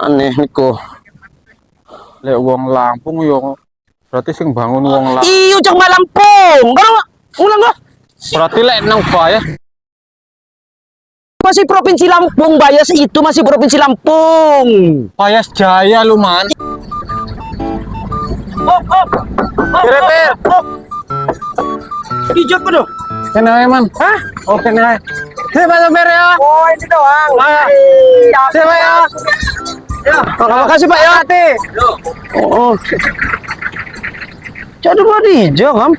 Aneh niko. Lek wong Lampung yo berarti sing bangun wong Lampung. Iyo cak Lampung. Kalau ulang lah. Berarti lek nang Bayas masih provinsi Lampung, Bayas itu masih provinsi Lampung. Bayas Jaya lu, Man. Oh, oh. Kira-kira. Oh. Hijau apa tuh? Kene ae, Man. Hah? Oke kene ae. Sip, Pak Sopir ya. Oh, ini doang. Ah. Sip, Pak ya. Ya. Terima kasih, Pak ya. Hati. Oh. Jadi buat hijau, kam.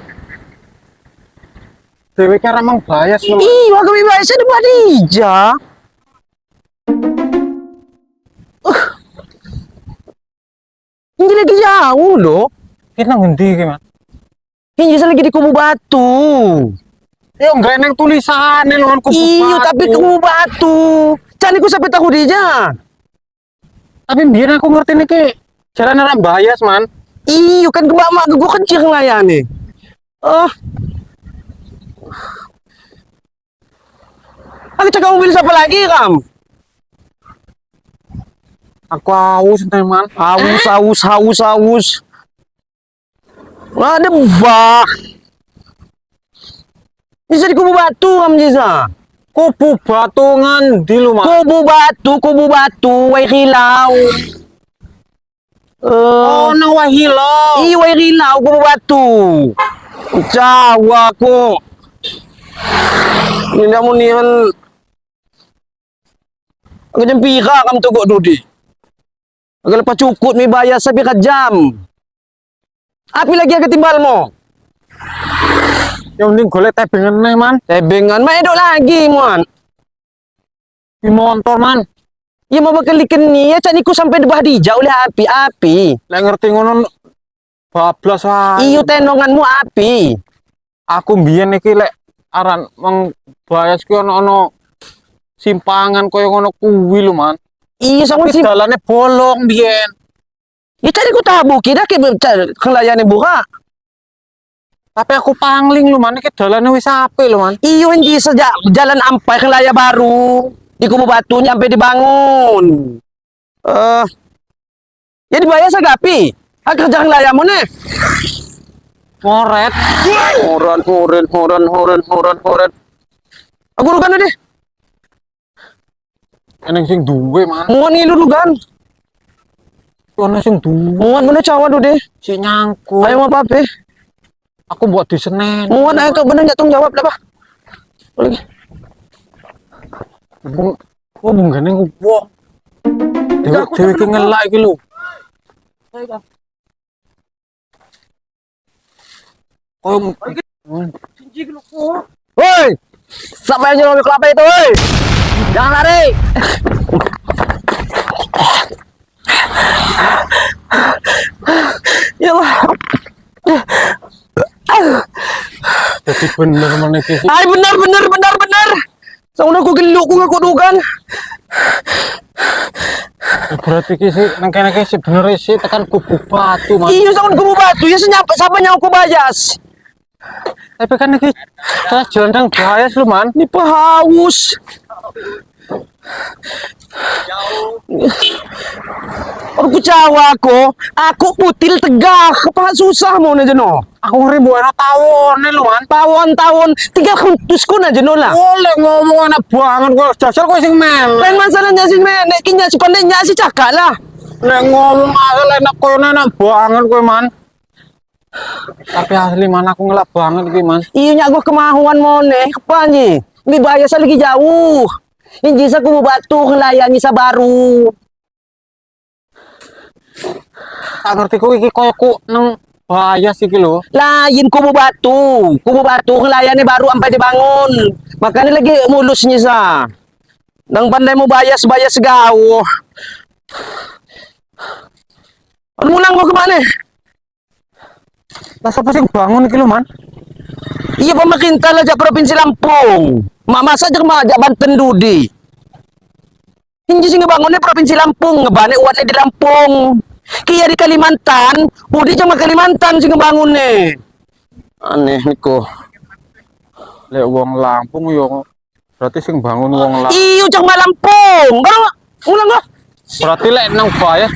Dewe ki arep mang Bayas lu. Iya, kami Bayas ada buat hijau. Ini lagi jauh loh. Kita nang ngendi iki, Man? Ini lagi di Kubu Batu. Yo enggak neng tulisane lho kan Kubu Iya, Batu. tapi Kubu Batu. Cani ku sampai tahu dia. Tapi biar aku ngerti niki jalan arah Bayas, Man. Iya kan kebak mak gua kencing layane. Oh. Aku cakap mobil siapa lagi, Kam? Aku haus nih, Man. Haus, haus, haus, haus. Wah, ada bah. Bisa di Kubu Batu, Kam Jiza. Kubu Batu ngendi lu, Man? Kubu Batu, Wai Khilau. Oh, nang Wahilo. Iya, Wai Khilau, Kubu Batu. Jauh aku. Ini namun ni kan. Aku jam pira kam tu kok dudi. Aku lepas cukup ni bayar sampai ke jam. Api lagi agak timbal mo. Yang mending golek tebengan nih, Man. Tebengan mak edok lagi muan. Di motor, Man. Ya mau bakal dikeni ya cak niku sampai debah dijak oleh api-api. Lek ngerti ngono bablas wae. Iyo tenonganmu api. Aku mbiyen iki lek aran meng Bayas ki ono-ono simpangan koyo ngono kuwi lho, Man. Iya sama Tapi si dalane bolong mbiyen. Ya cak niku tabuki dah ke kelayane buka. Tapi aku pangling lho, Man, iki dalane wis apik lho, Man. Iyo inji sejak jalan ampai kelaya baru di Kubu Batu nyampe dibangun. Ya dibayar sagapi. Hak kerja kelayamu nih. Ngoret. Horan, horan, horan, horan, horan, horan. Aku rugan deh. Eneng sing duwe, Man. Muan ngilu rugan. Ono sing duwe Muan mana cawa deh. sik nyangkut. Ayo mau apa Aku buat di Senen. Muan ayo kau bener tanggung jawab lah, Pak. Lagi. Bung, oh bung gane wong. Dewe dewe ki ngelak iki lho. Koyo Woi! Siapa yang nyuruh kelapa itu, woi? Jangan lari. Ya Allah. Jadi bener mana iki sih. Ay, benar, benar, benar, benar. Soalnya aku geluk, aku ngaku dugan. Berarti iki sih nang kene iki sih bener sih tekan Kubu Batu, Mas. Iya, sama Kubu Batu ya senyap sama nyawa aku bayas. Tapi kan iki tas jalan nang Bayas lho, Man. Ini haus. Aku cawa aku putil tegak, apa susah mau aja no. Aku ngeri mbok ana tawone lho, Man. Tawon-tawon, tinggal kuntusku aja no lah. Boleh ngomong enak banget kowe jajal kowe sing melek. Lain masalahnya sih menek, kinya si pandainya sih cakak lah. Nek ngomong asal enak koyo enak banget kowe, Man. Tapi asli Man aku ngelak banget iki, Man. Iya nyak gua kemahuan mone, apa nih? Ini bahaya saya lagi jauh. Ini jisa Kubu Batu ngelayani sa baru. Tak ngerti kowe iki koyo ku nang Bayas iki lho. Lain Kubu Batu, Kubu Batu ngelayani baru sampai dibangun. Makanya lagi mulusnya sa. Nang pandai mau bayas bayas gauh. Aduh, mulang gua kemana? Lah sapa sing bangun iki lho, Man? Iya pemerintah lah jak provinsi Lampung. Mak masa jak mak jak Banten dudi. Ini sih ngebangunnya provinsi Lampung, ngebane uatnya di Lampung. Kia di Kalimantan, Budi cuma Kalimantan sih ngebangunnya. Aneh niko. Lek wong Lampung yo berarti sing bangun wong Lampung. Iyo cuma Lampung. Kalau ulang lah. Berarti lek nang Bayas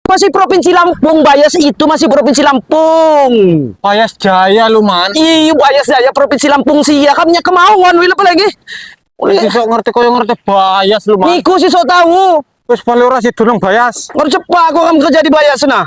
Masih Provinsi Lampung, Bayas itu masih Provinsi Lampung. Bayas Jaya lu, Man. Iya, Bayas Jaya Provinsi Lampung sih ya. Kamu kemauan, wil apa lagi? Wis sok ngerti koyo ngerti Bayas lu, Man. Niku sih sok tahu. Wis paling ora sido nang Bayas. Ngerti cepat aku kamu kerja di Bayas nah.